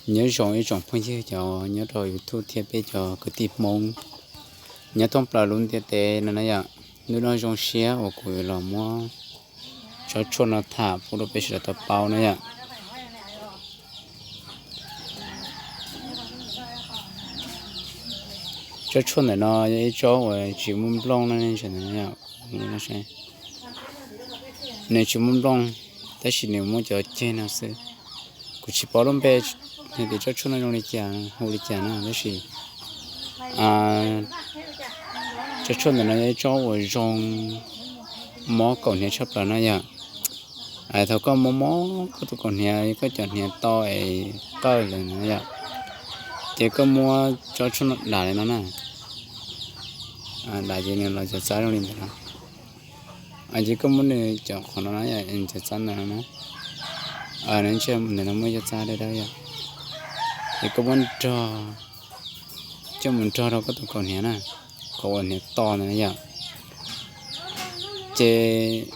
Nyob zoo ib tsoom phooj ywg cov nyob rau YouTube thiab peb cov kwv tij Hmoob nyob thoob plaws lub ntiaj teb no na yom. Hnub no zoo siab uas kuv los muab tsob tshuaj no tham pub rau peb sawv daws tau paub na yom. Tsob tshuaj ntawm no yog ib tsob uas tsis muaj nplooj no, nws tsis muaj nplooj, tab sis nws muaj cov ceg no xwb. Kuv tsis paub lub npe hais tias tsob tshuaj no zoo li cas, hu li cas na, tab sis tsob tshuaj ntawm no yog ib tsob uas zoo mob kaum hniav tshaj plaws na yom. Thaum koj mob mob koj tus kaum hniav, koj cov hniav to es qawj lawm na yom, ces koj muab tsob tshuaj no dam li no na, dam ces nws los cov txab zoo li ntawm no. Ces koj muab nws cov qhov no na, cov txab ntawm no na, ntawm no muaj cov txab dawb dawb yom, ces koj muab nrog, coj mus nrog rau koj tus kaum hniav na, qhov uas hniav to ntawd na yom. Ces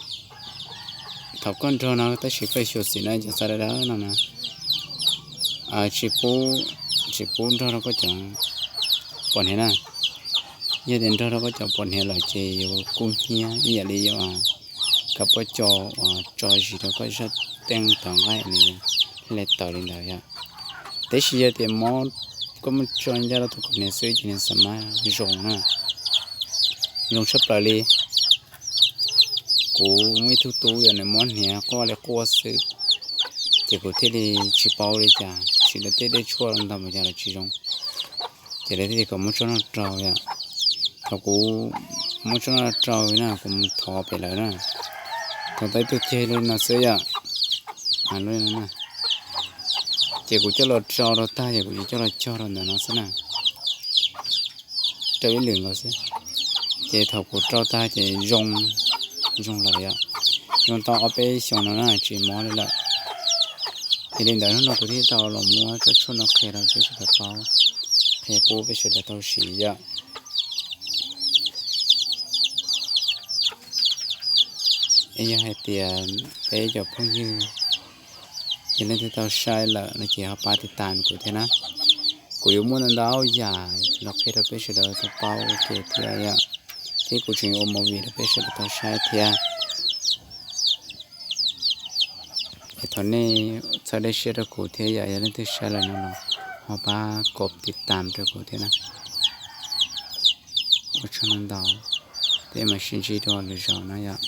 thaum koj nrog no tab sis koj xyuam xim no cov txab dawb dawb no na, tsis pub, tsis pub nrog rau koj cov pos hniav na. Yog tias nrog rau koj cov pos hniav lawm ces yuav kub hnyiab ib yam li yus kav pob co uas tso zis rau koj zaj teeb tom nqaij nws hle tawm li ntawd yom. Tab sis yog tias mob, koj muab tso ncaj rau tus kaum hniav xwb ces nws xa mab zoo na, zoo tshaj plaws li. Kuv muaj ib tug tub yog nws mob hniav quaj li quaj xwb, ces kuv thiaj li tsis paub li cas, sim rau tej dej tshuaj ntau mus cas los tsis zoo, ces lawv thiaj li kom muab tsob no rau yom. Thaum kuv muab tsob no rau na, kuv mus thov pem lawv na, thov tau ib tug ceg li no xwb yom, ces kuv coj los rau rau tag ces kuv coj los cog rau ntawm no xwb na, rau ib lwm nkaus xwb. Ces thaum kuv rau tag ces zoo, zoo lawm yom, zoo tau ob peb xyoos no na tsis mob li lawm. Yog li ntawd hnub no kuv thiaj tau los muab tsob tshuaj no qhia rau peb sawv daws paub, qhia pub peb sawv daws tau siv yom. Es yog hais tias peb cov phooj ywg yog leej twg tau saib lawm no ces ho pab tiv tas kuv thiab na. Kuv yuav muaj ntau ntau yam los qhia rau peb sawv daws tau paub ua ke thiab yom, thiab kuv tseem yuav ua movie rau peb sawv daws tau saib thiab. Es thov nej txhawb dej siab rau kuv thiab yom, yog leej twg saib lawm no los ho pab kom tiv tas rau kuv thiab na. Ua tsaug ntau ntau, peb mam sib ntsib dua lwm zaus na yom.